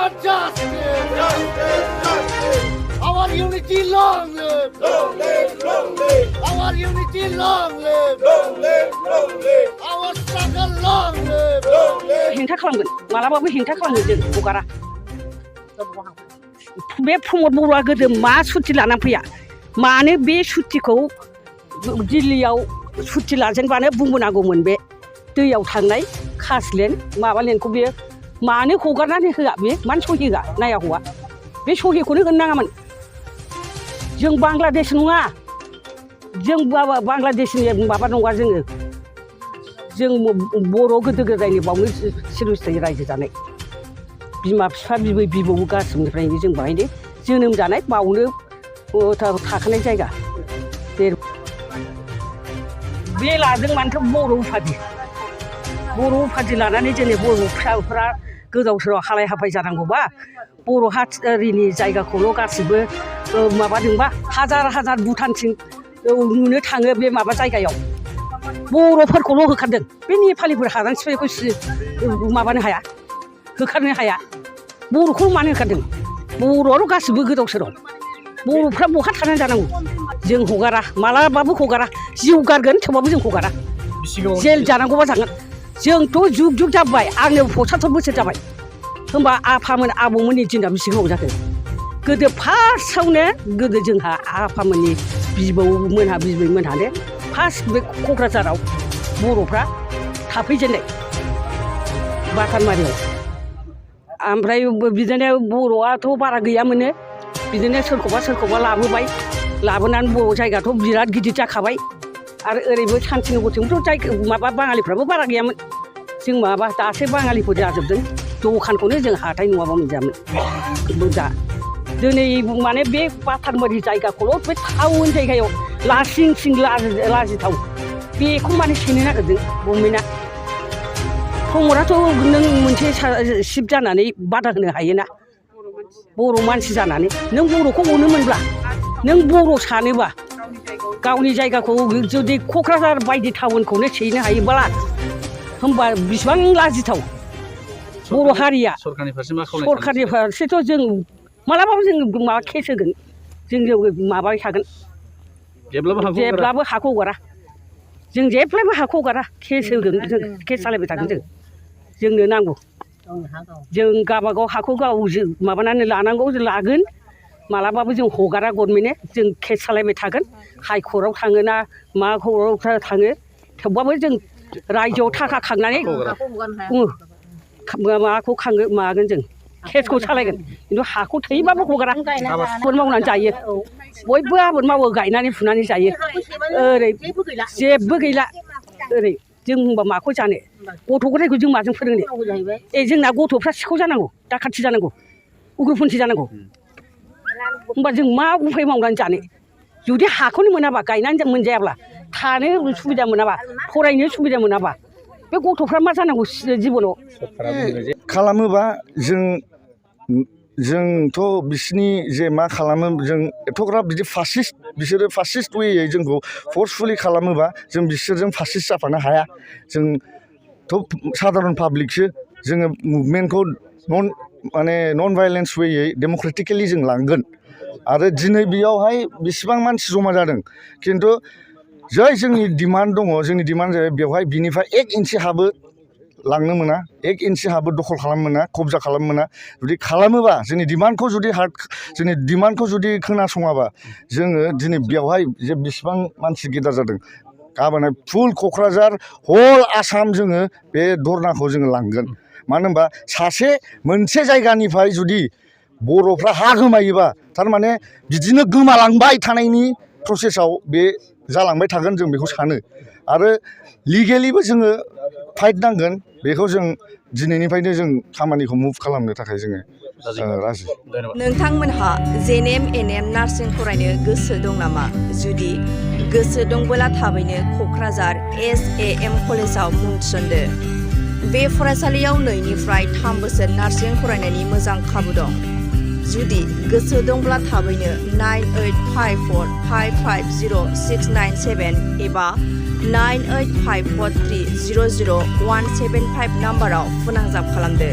want justice. Our unity long live. Our unity long live. Our struggle long live. हेंथा खालामगोन मालाबाबो हेंथा खालामगोन जों हगारा बे प्रमद बर'आ गोदो मा सुथि लानानै फैया मानो बे सुथिखौ दिल्लीयाव सुथि लाजेनबानो बुंबोनांगौमोन बे दैयाव थांनाय खासलेन माबा लेनखौ बे मानो हगारनानै होआ बे मानो सहि होआ नाया हौवा बे सहिखौनो होनो नाङामोन जों बांलादेश नङा जों बांलादेशनि माबा नङा जों बर' गोदो गोदायनि बावनो सिरुस्थाय रायजो जानाय बिमा बिफा बिबै बिबौ गासिनिफ्रायनो जों बाहायनो जोनोम जानाय बावनो थाखानाय जायगा बे लादों मानोथ' बर' उपाधि लानानै जोंनि बर' फिसाफ्रा गोदाव सोराव हालाय हाफाय जानांगौबा बर' हारिनि जायगाखौल' गासिबो माबादोंबा हाजार भुटानथिं नुनो थाङो बे माबा जायगायाव बर'फोरखौल' होखारदों बे नेपालिफोर हादान सिफायनायखौ माबानो हाया होखारनो हाया बर'खौ मानो होखारदों बर'आल' गासिबो गोदाव सोराव बर'फ्रा बहा थानानै जानांगौ जों हगारा मालाबाबो हगारा जिउ गारगोन थेवबाबो जों हगारा जेल जानांगौबा जागोन जोंथ' जुग जाबाय आंनो 75 बोसोर जाबाय होमबा आफामोन आबौमोननि दिना बेसे गोबाव जाखो गोदो फार्स्टआवनो गोदो जोंहा आफामोननि बिबैमोनहानो फार्स्ट बे क'क्राझाराव बर'फ्रा थाफैजेननाय बातानबारियाव ओमफ्राय बिदिनो बर'आथ' बारा गैयामोननो बिदिनो सोरखौबा लाबोनानै बर' जायगाथ' बिराद गिदिर जाखाबाय आरो ओरैबो शान्तिनगरथिंथ' माबा बाङालिफ्राबो बारा गैयामोन जों माबा दासो बाङालिफोर जाजोबदों दखानखौनो जों हाथाय नङाबा मोनजायामोन दा दिनै माने बे बातानबारि जायगाखौल' बे टाउन जायगायाव लासिं लाजिथाव बेखौ माने सेनो नागिरदों गभर्नमेन्टआ प्रमदआथ' नों मोनसे सिफ जानानै बादा होनो हायोना बर' मानसि जानानै नों बर'खौ अनोमोनब्ला नों बर' सानोबा गावनि जायगाखौ जुदि क'क्राझार बायदि टाउनखौनो सेनो हायोब्ला होमबा बिसिबां लाजिथाव बर' हारिया सरकारनि फारसेथ' जों मालाबाबो जों माबा केस होगोन जों माबाबाय थागोन जेब्लाबो हाखौ हगारा जों जेब्लाबो हाखौ हगारा केस होगोन जों केस सालायबाय थागोन जोंनो नांगौ जों गावबागाव हाखौ गाव माबानानै लानांगौ जों लागोन मालाबाबो जों हगारा गभर्नमेन्टनो जों केस सालायबाय थागोन हाइकर्टआव थाङो ना मा कर्टआव थाङो थेवबाबो जों रायजोआव थाखा खांनानै माबाखौ मागोन जों केसखौ सालायगोन खिन्थु हाखौ थैबाबो हगारा आबाद मावनानै जायो बयबो आबाद मावो गायनानै फुनानै जायो ओरै जेबो गैला ओरै जों होनबा माखौ जानो गथ' गथायखौ जों माजों फोरोंनो जोंना गथ'फ्रा सिखाव जानांगौ दाखाथि जानांगौ उग्रपन्थि जानांगौ होमबा जों मा उफाय मावनानै जानो जुदि हाखौनो मोनाबा गायनानै मोनजायाब्ला थानो सुबिदा मोनाबा फरायनो सुबिदा मोनाबा बे गथ'फ्रा मा जानांगौ जिबनाव खालामोबा जोंथ' बिसिनि जे मा खालामो जों एथ'ग्राब बिदि बिसोरो फासिस्ट वेयै जोंखौ फर्सफुलि खालामोबा जों बिसोरजों फासिस्ट जाफानो हाया जोंथ' साधारन पाब्लिकसो जोङो मुभमेन्टखौ नन भायलेन्स वेयै डेम'क्रेटिकेलि जों लांगोन आरो दिनै बेयावहाय बेसेबां मानसि जमा जादों खिन्थु जै जोंनि डिमान्ड दङ जोंनि डिमान्ड जाबाय बेवहाय बिनिफ्राय 1 इन्सि हाबो लांनो मोना 1 इन्सि हाबो दखल खालामनो मोना कब्जा खालामनो मोना जुदि खालामोबा जोंनि डिमान्डखौ जुदि खोनासङाबा जोङो दिनै बेवहाय जे बेसेबां मानसि गेदार जादों गाबोनहाय फुल क'क्राझार हल आसाम जोङो बे धरनाखौ जोङो लांगोन मानो होनबा मोनसे जायगानिफ्राय जुदि बर'फ्रा हा गोमायोबा थारमाने बिदिनो गोमालांबाय थानायनि प्रसेसआव बे जालांबाय थागोन जों बेखौ सानो आरो लिगेलिबो जोङो फाइट नांगोन बेखौ जों दिनैनिफ्रायनो जों खामानिखौ मुभ खालामनो थाखाय जोङो राजि नोंथांमोनहा जेएनएम एनएम नार्सिं फरायनो गोसो दं नामा जुदि गोसो दंबोला थाबैनो क'क्राझार SAM कलेजाव मुं थिसनदो बे फरायसालियाव 2 निफ्राय 3 बोसोर नार्सिं फरायनायनि मोजां खाबु दं जुदि गोसो दंब्ला थाबैनो 9854506997 एबा 9854300175 नाम्बाराव फोनांजाब खालामदो।